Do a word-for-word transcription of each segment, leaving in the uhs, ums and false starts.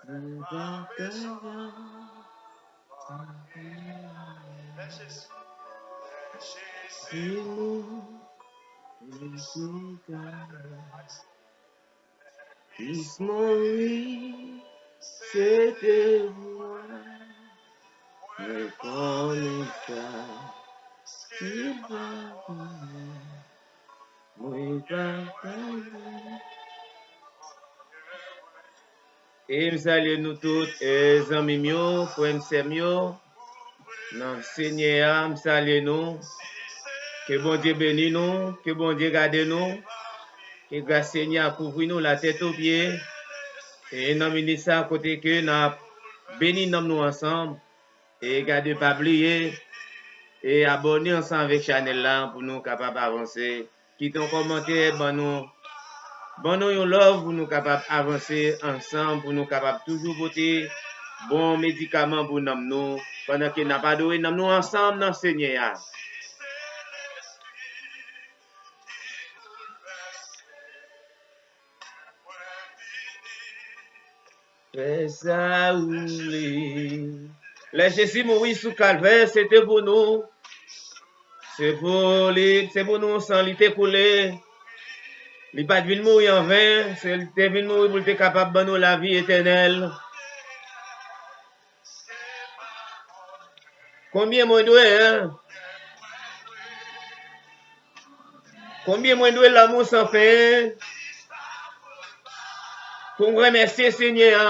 Mwen pa ka viv san Jezi. Di nou, Jezi ka. Kris mouri, se te pou mwen. Mwen konnen sa, se pa pou mwen. Mwen pa konnen. E m salye nou tout, e, zanmi m yo, frè m, sè m yo. Nan Senyè a, m salye nou. Ke Bondye beni nou, ke Bondye gade nou, ke gras Senyè a kouvri nou latèt o pye. E nan minit sa, kote ke n ap beni nanm nou ansanm. E gade, pa bliye, e abòne ansanm avèk chanèl la pou nou kapab avanse. Kite yon kòmantè, ban nou, ban nou yon love pou nou kapab avanse ansanm, pou nou kapab toujou pote bon medikaman pou nanm nou, pandan ke n ap adore nanm nou ansanm nan Senyè a. Fè sa ou vle. Lè Jezi mouri sou Kalvè, se te pou nou. Se pou li, se pou nou san li te koule. Li pa t vin mouri anven, se li te vin mouri pou li te kapab ban nou lavi etènèl. Konbyen mwen dwe, en? Konbyen mwen dwe lanmou san fen pou m remèsye Senyè a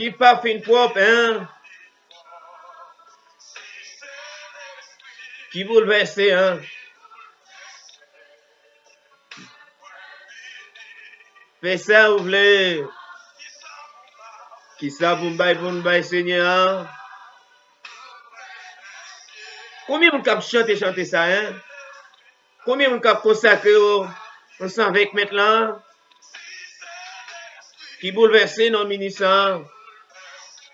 ki pa fin pwòp, en? Ki boulvèse, en? Fè sa ou vle. Kisa pou m bay, pou m bay Senyè a? Konbyen moun k ap chante chante sa, en? Konbyen moun k ap konsakre yo ansanm avèk Mèt la? Ki boulvèse nan minit sa.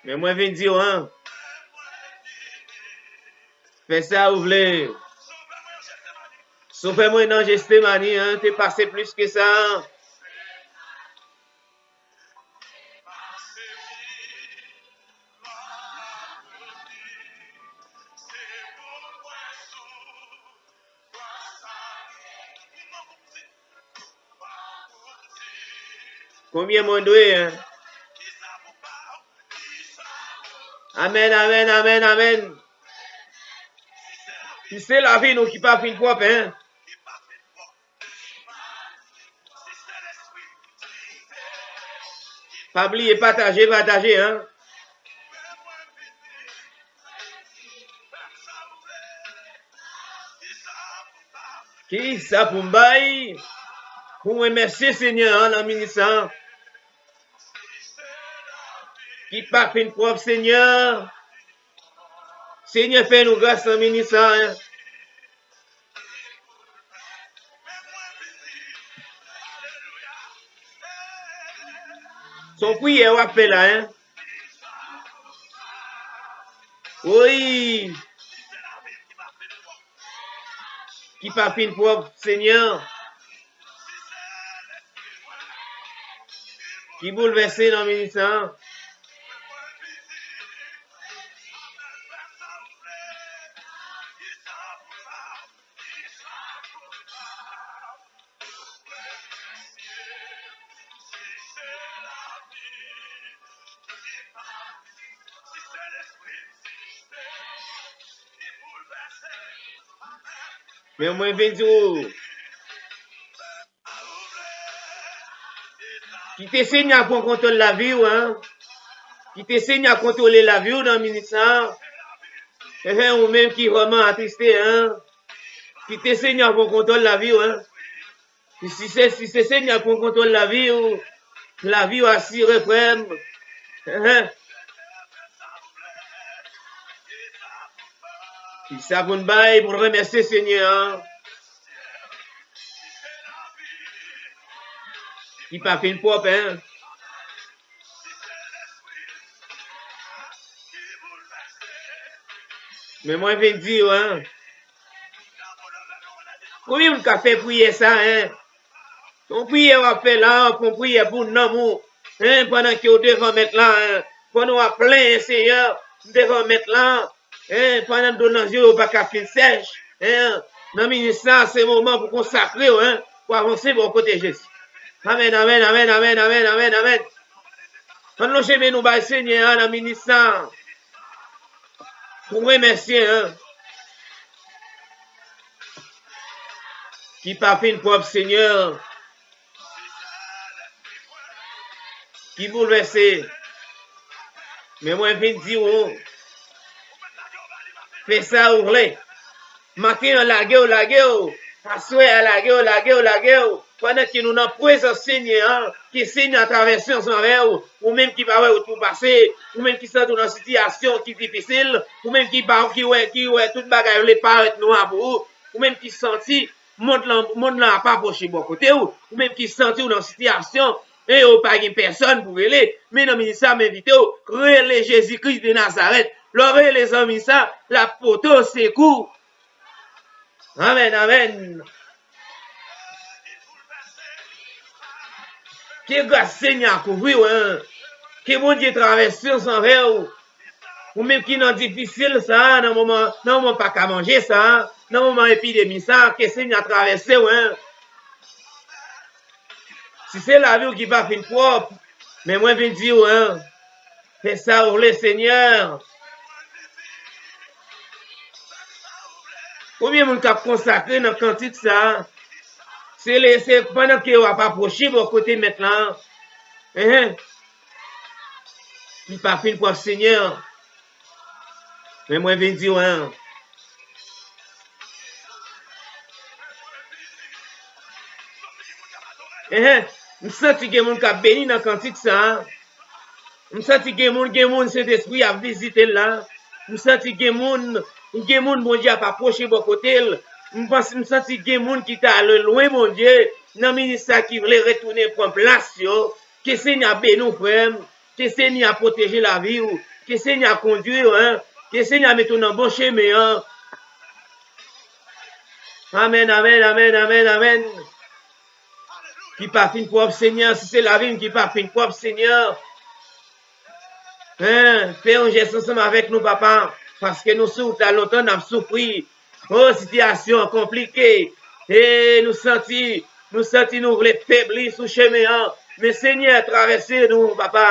Men mwen vin di w, en. Fè sa ou vle. Sovè mwen nan Jestemani, en, te pase plis ke sa. Konbyen mwen dwe, en? Amèn, amèn, amèn, amèn. Si se lavi nou ki pa fin pwòp, en. Pa bliye pataje, pataje, en. Kisa pou m bay pou m remèsye Senyè a nan minit sa? Ki pa fin pwòp, Senyè. Senyè, fè nou gras nan minit sa, en. Se yon priyè w ap fè la, en. Wi. Ki pa fin pwòp, Senyè. Ki boulvèse nan minit sa. Men mwen vin di w, kite Senyè a pran kontwòl lavi w, en. Kite Senyè a kontwole lavi w nan minit sa. Enhen, ou menm ki vrèman atriste, en. Kite Senyè a pran kontwòl lavi w, en. Si se, si se Senyè a pran kontwòl lavi w, lavi w asire, frè m. Enhen. Kisa pou n bay pou n remèsye Senyè a? Ki pa fin pwòp, en. Men mwen vin di w, en. Konbyen moun ka fè priyè sa, en? Yon priyè w ap fè la, yon priyè pou nanm ou, en, pandan ke w devan Mèt la, en, pandan w ap plenyen Senyè, devan Mèt la, en, pandan dlo nan je w pa ka fin sèch, en, nan minit sa, se moman pou konsakre w, en, pou avanse bò kote Jezi. Amèn, amèn, amèn, amèn, amèn, amèn, amèn. Ann lonje men nou bay Senyè a nan minit sa. Pou remèsye, en. Ki pa fin pwòp, Senyè. Ki boulvèse. Men mwen vin di w, fè sa ou vle. Maten an, lage w, lage w. Aswè a, lage w, lage w, lage w. Pandan ke nou nan prezans Senyè an, ke Senyè a travèse ansanm avè w, ou menm ki pa wè wout ou pase, ou menm ki santi w nan sitiyasyon ki difisil, ou menm ki pa, ki wè, ki wè tout bagay vle parèt nwa pou ou, ou menm ki santi mond lan, mond lan ap apwoche bò kote w, ou menm ki santi w nan sitiyasyon, e ou pa gen pèsòn pou rele, men nan minit sa, m envite w, rele Jezi Kris de Nazarèt. Lè w rele zanmi sa, l ap pote w sekou. Amèn, amèn. Ke gras Senyè a kouvri w, en. Ke Bondye travèse ansanm avè w. Ou menm ki nan difisil sa, nan moman, nan moman pa ka manje sa, nan moman epidemi sa, ke Senyè a travèse w, en. Si se lavi w ki pa fin pwòp, men mwen vin di w, en. Fè sa ou vle, Senyè. Konbyen moun k ap konsakre nan kantik sa a? Se le, se pandan ke w ap apwoche bò kote Mèt la. Enhen. Li pa fin pwòp, Senyè. Men mwen vin di w, en. Enhen, m santi gen moun k ap beni nan kantik sa a. M santi gen moun, gen moun Sentespri ap vizite l la. M santi gen moun, gen moun Bondye ap apwoche bò kote l. M panse, m santi gen moun ki t ale lwen Bondye nan minit sa ki vle retounen pran plas yo. Ke Senyè a beni w, frè m. Ke Senyè a pwoteje lavi w. Ke Senyè a kondui w, en. Ke Senyè a mete w nan bon chemen an. Amèn, amèn, amèn, amèn, amèn. Ki pa fin pwòp, Senyè, si se lavi m ki pa fin pwòp, Senyè. Hein, fè yon jès ansanm avèk nou, papa, paske nou sou wout la lontan, n ap soufri. O, sitiyasyon an konplike. E nou santi, nou santi nou vle febli sou chemen an. Men Senyè, travèse nou, papa.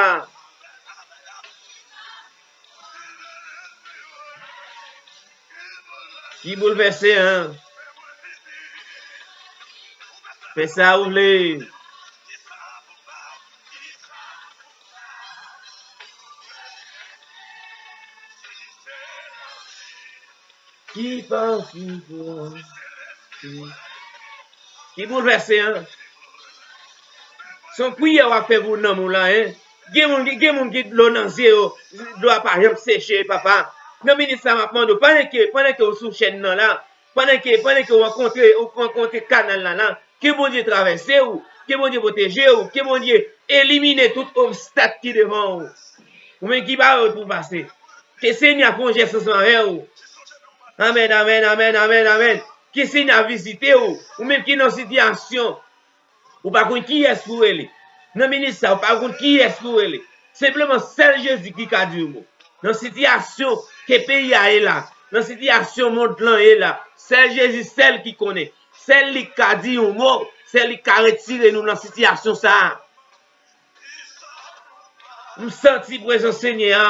Ki boulvèse, en. Fè sa ou vle. Ki pa fin pwòp. Ki boulvèse, en. Se yon priyè w ap fè pou nanm ou la, en. Gen moun, gen moun ki dlo nan zye yo, dlo a pa janm seche, papa. Nan minit sa, m ap mande w, pandan ke, pandan ke w sou chèn nan la, pandan ke, pandan ke w rankontre, w rankontre kanal la la, ke Bondye travèse w, ke Bondye pwoteje w, ke Bondye elimine tout obstak ki devan w. Ou menm ki pa wè wout pou pase. Ke Senyè a fè yon jès ansanm avè w. Amèn, amèn, amèn, amèn, amèn. Ke Senyè a vizite w. Ou menm ki nan sitiyasyon, ou pa konn kiyès pou rele. Nan minit sa, ou pa konn kiyès pou rele. Senpleman, sèl Jezi ki ka di yon mo. Nan sitiyasyon ke peyi a ye la, nan sitiyasyon mond lan ye la, sèl Jezi sèl ki konnen. Sèl li k ka di yon mo, sèl li k ka retire nou nan sitiyasyon sa a. M santi prezans Senyè a.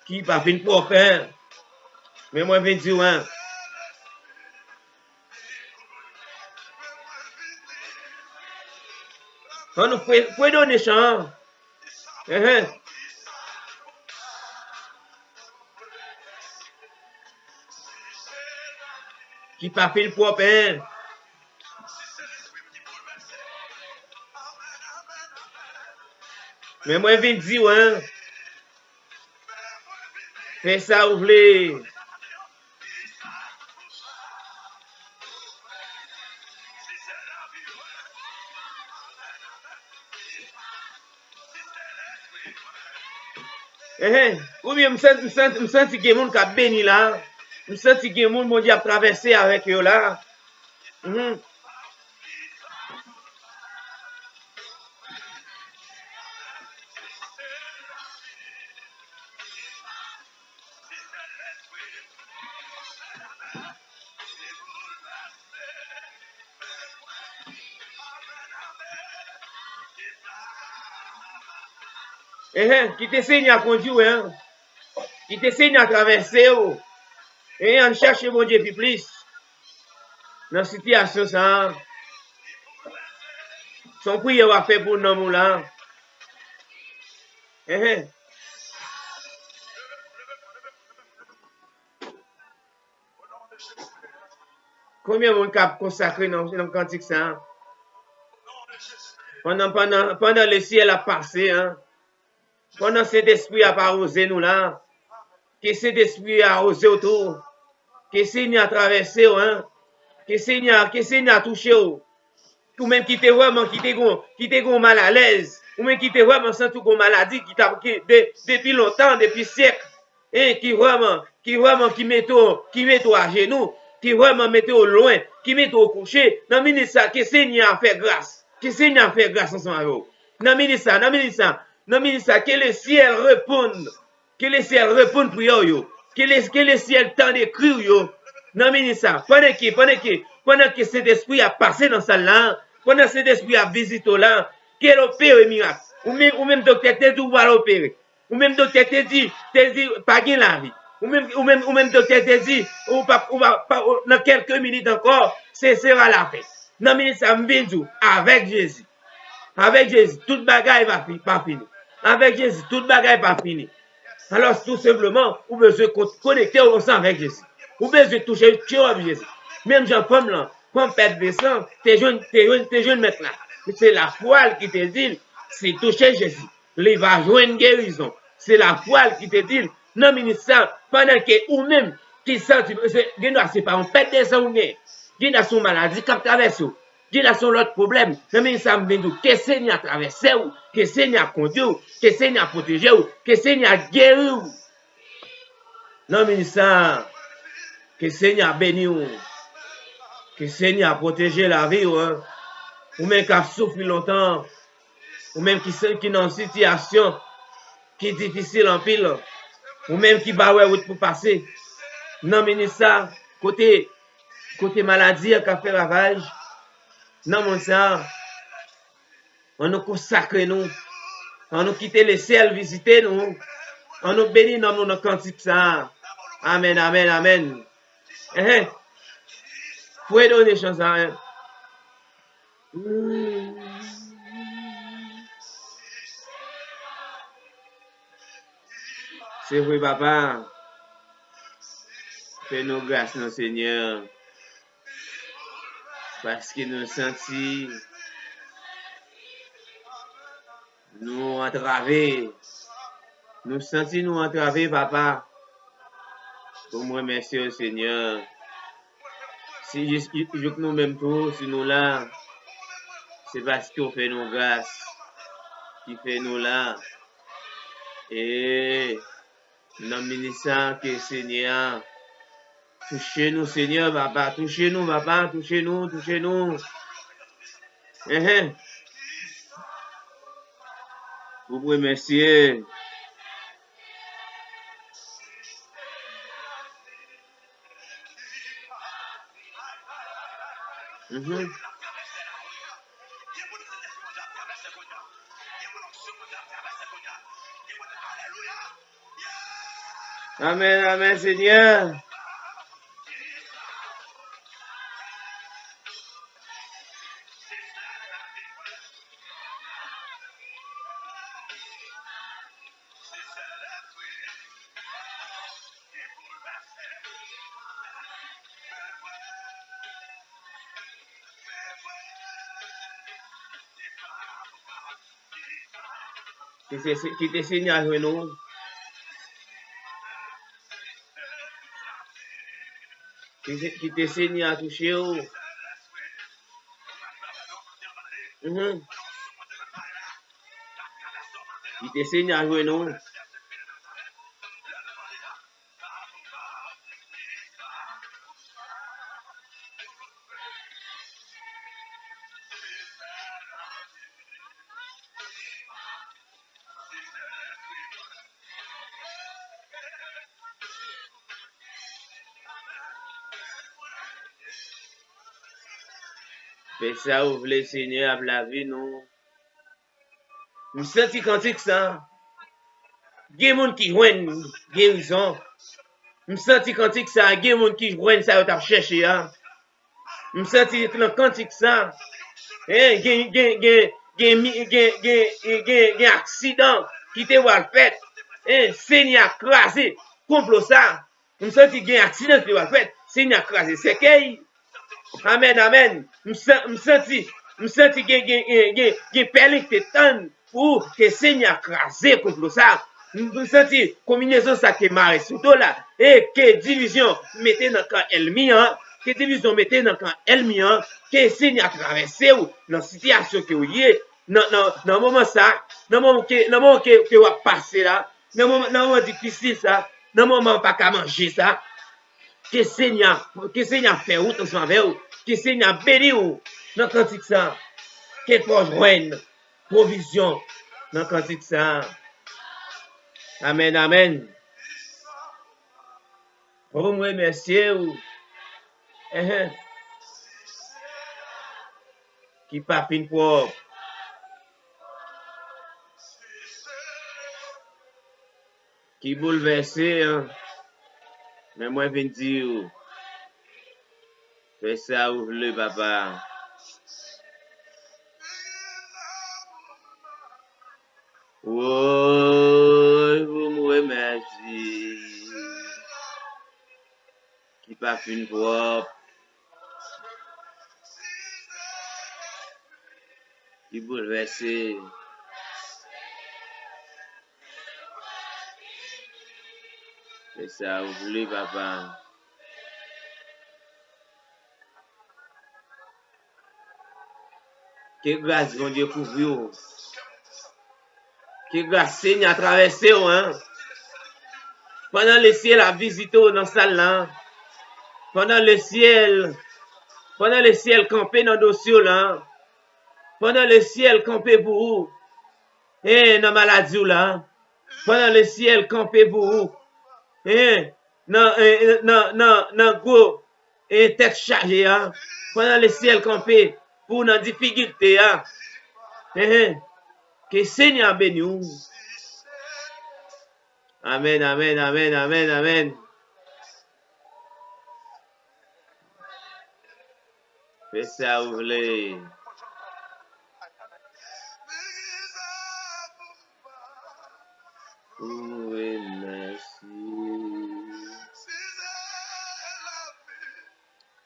Ki pa fin pwòp, en. Men mwen vin di w, en. Ann nou fre-, fredone chan an. Enhen. Ki pa fin pwòp, en. Men mwen vin di w, en. Fè sa ou vle. Enhen. Oubyen m santi, m santi, m santi gen moun k ap beni la. M santi gen moun Bondye ap travèse avèk yo la. Mhm. Enhen, kite Senyè a kondui w, en. Kite Senyè a travèse w. Enhen, ann chèche Bondye pi plis nan sitiyasyon sa a. Se yon priyè w ap fè pou nanm ou la. Enhen. Konbyen moun k ap konsakre nan, nan kantik sa a? Pandan, pandan, pandan le syèl ap pase, en. Pandan Sentespri a ap awoze nou la, ke Sentespri a awoze w tou. Ke Senyè a travèse w, en. Ke Senyè, ke Senyè a touche w. Ou menm ki te vrèman, ki te gon, ki te gon malalèz. Ou menm ki te vrèman santi w gon maladi ki t ap, ki de, depi lontan, depi syèk. En, ki vrèman, ki vrèman ki mete w, ki mete w ajenou, ki vrèman mete w lwen, ki mete w kouche. Nan minit sa, ke Senyè a fè gras. Ke Senyè a fè gras ansanm avè w. Nan minit sa, nan minit sa, nan minit sa, ke le syèl reponn. Ke le syèl reponn priyè w yo. Ke le, ke le syèl tande kri w yo. Nan minit sa, pandan ke, pandan ke, pandan ke Sentespri a pase nan sal la, pandan Sentespri a vizite w la, ke l opere mirak. Ou menm, ou menm doktè te di w pral opere. Ou menm doktè te di, te di pa gen lavi. Ou menm, ou menm, ou menm doktè te di, ou pa, ou pa, pa, ou, nan kèlke minit ankò, se sera lafen. Nan minit sa, m vin di w, avèk Jezi. Avèk Jezi, tout bagay pa fi-, pa fini. Avèk Jezi, tout bagay pa fini. Alò, tou senpleman, ou bezwen kon-, konekte w ansanm avèk Jezi. Ou bezwen touche tchòp Jezi. Menm jan fanm lan, fanm pèt de san, te jwenn, te jwenn, te jwenn mèt la. Se lafwa l ki te di l, si touche Jezi, li va jwenn gerizon. Se lafwa l ki te di l, nan minit sa, pandan ke ou menm ki santi, se, gendwa se pa yon pèt de san ou gen, gendwa se yon maladi k ap travèse w, gendwa se yon lòt pwoblèm, nan minit sa, m vin di w, ke Senyè a travèse w, ke Senyè a kondui w, ke Senyè a pwoteje w, ke Senyè a geri w. Nan minit sa, ke Senyè a beni w, ke Senyè a pwoteje lavi w, en. Ou menm k ap soufri lontan, ou menm ki se, ki nan yon sitiyasyon ki difisil anpil, ou menm ki pa wè wout pou pase, nan minit sa, kote, kote maladi a ka fè ravaj, nan mond sa, ann nou konsakre nou, ann nou kite lesyèl vizite nou, ann nou beni nanm nou nan kantik sa. Amèn, amèn, amèn. Enhen. Fwe done chan sa, en. Se vre, papa. Fè nou gras, non, Senyè. Paske nou santi nou antrave. Nou santi nou antrave, papa. Pou m remèsye w, Senyè. Si jis, jouk nou menm tou, si nou la, se paske w fè nou gras ki fè nou la. E nan minit sa, ke Senyè a touche nou, Senyè, papa, touche nou, papa, touche nou, touche nou. Enhen. Pou remèsye. Mhm. Amèn, amèn, Senyè. Kite, kite Senyè a jwenn ou. Kite, kite Senyè a touche ou. Mhm. Kite Senyè a jwenn ou. Fè sa ou vle, Senyè, ap lavi nou. M santi kantik sa. Gen moun ki jwenn gerizon. M santi kantik sa. Gen moun ki jwenn sa yo t ap chèche a. M santi nan kantik sa. Hein, gen, gen, gen, gen, mi- gen, gen, gen, gen aksidan ki te pral fèt. Hein, Senyè a kraze konplo sa. M santi gen aksidan ki te pral fèt. Senyè a kraze sèkèy. Amèn, amèn. M san- m santi, m santi gen, gen, gen, gen, gen pèlen ki te tann pou ke Senyè a kraze konplo sa. M, m santi konbinezon sa ke mare sou do la. E ke divizyon mete nan kan ènmi an. Ke divizyon mete nan kan ènmi an. Ke Senyè a travèse w nan sitiyasyon ke w ye. Nan, nan, nan moman sa. Nan moman ke, nan moman ke, ke w ap pase la. Nan moman, nan moman difisil sa. Nan moman w pa ka manje sa. Ke Senyè, ke Senyè fè wout ansanm avè w. Ke Senyè beni w nan kantik sa. Ke fò jwenn pwovizyon nan kantik sa. Amèn, amèn. Pou m remèsye w. Enhen. Ki pa fin pwòp. Ki boulvèse, an. Men mwen vin di w, fè sa ou vle, papa. Woy, pou m remèsye. Ki pa fin pwòp. Ki boulvèse. Se sa ou vle, papa. Ke gras Bondye kouvri w. Ke gras Senyè a travèse w, en. Pandan lesyèl ap vizite w nan sal la, pandan lesyèl, pandan lesyèl kanpe nan dosye w la, pandan lesyèl kanpe pou ou, en, nan maladi w la, pandan lesyèl kanpe pou ou, en, nan, en, nan, nan, nan gwo, en, tèt chaje a, pandan lesyèl kanpe pou w nan difikilte a, en, ke Senyè a beni w. Amèn, amèn, amèn, amèn, amèn. Fè sa ou vle. Pou remèsye.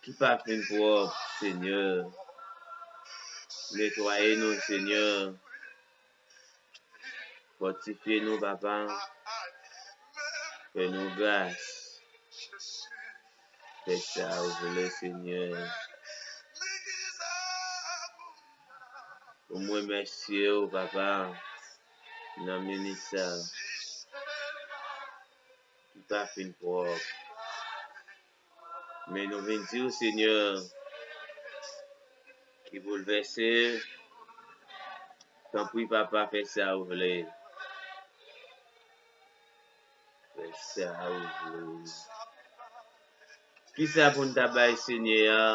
Ki pa fin pwòp, Senyè. Netwaye nou, Senyè. Fòtifye nou, papa. Fè nou gras. Fè sa ou vle, Senyè. Pou mwen remèsye w, papa, nan minit sa ki pa fin pwòp. Men nou vin di w, Senyè, ki boulvèse, tanpri, papa, fè sa ou vle. Fè sa ou vle. Kisa pou n ta bay Senyè a?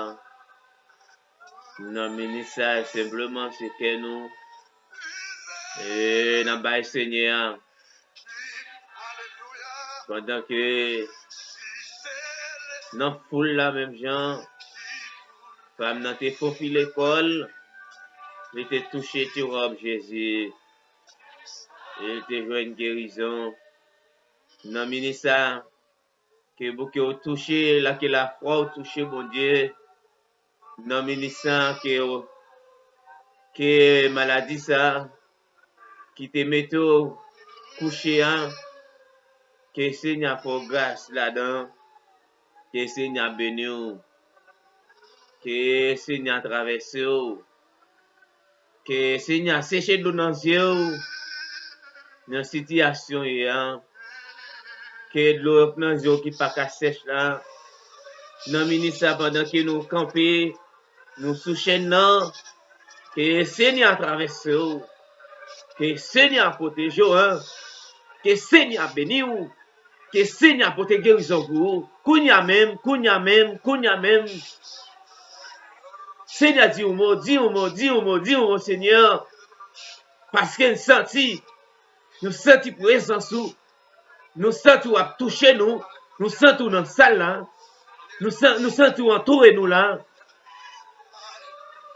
Nan minit sa, senpleman, se kè nou. E n ap bay Senyè a. Pandan ke nan foul la, menm jan, fanm nan te fofile kò l, li te touche ti wòb Jezi. E li te jwenn gerizon. Nan minit sa, ke bouke w touche, la ke lafwa w touche Bondye. Nan minit sa, ke w, ke maladi sa, ki te mete w kouche a, ke Senyè fè w gras ladan, ke Senyè beni w, ke Senyè travèse w, ke Senyè seche dlo nan zye w, nan sitiyasyon w ye a, ke dlo k nan zye w ki pa ka sèch la, nan minit sa pandan ke nou kanpe, nou sou chèn nan, ke Senyè a travèse w, ke Senyè a pwoteje w, en, ke Senyè a beni w, ke Senyè a pote gerizon pou ou. Kounye a menm, kounye a menm, kounye a menm. Senyè, di yon mo, di yon mo, di yon mo, di yon mo, Senyè. Paske n santi, nou santi prezans ou. Nou santi w ap touche nou. Nou santi w nan sal la. Nou san-, nou santi w antoure nou la.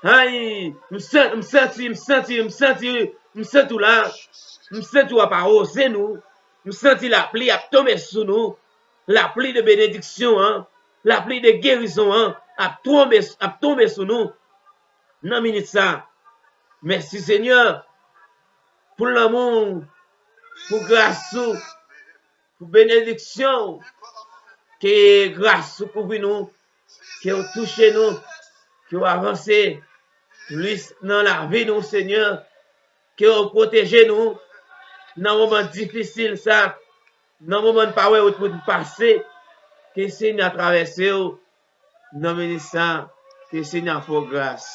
Ay, m san-, m santi, m santi, m santi, m santi w la. M santi w ap awoze nou. M santi lapli ap tonbe sou nou. Lapli de benediksyon an, lapli de gerizon an ap tonbe, ap tonbe sou nou nan minit sa. Mèsi, Senyè, pou lanmou w, pou gras ou, pou benediksyon ou. Ke gras ou kouvri nou, ke w touche nou, ke w avanse plis nan lavi nou, Senyè, ke w pwoteje nou nan moman difisil sa, nan moman n pa wè wout pou n pase, ke Senyè a travèse w nan minit sa, ke Senyè a fè w gras.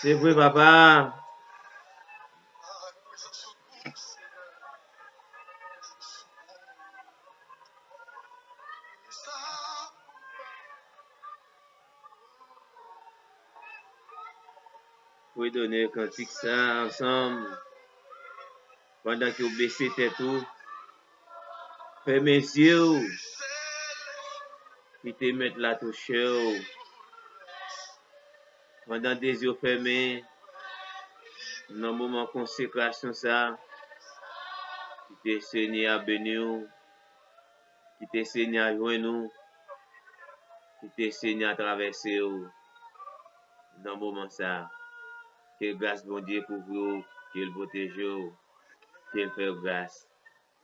Se vre, papa. Fredone kantik sa ansanm. Pandan ke w bese tèt ou, fèmen zye w. Kite Mèt la touche w. Pandan de zye w fèmen, nan moman konsekrasyon sa, kite Senyè a beni w. Kite Senyè a jwenn ou. Kite Senyè a travèse w nan moman sa. Ke gras Bondye kouvri w, ke l pwoteje w, ke l fè w gras,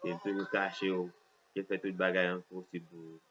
ke l toujou kache w, ke l fè tout bagay an posib pou ou.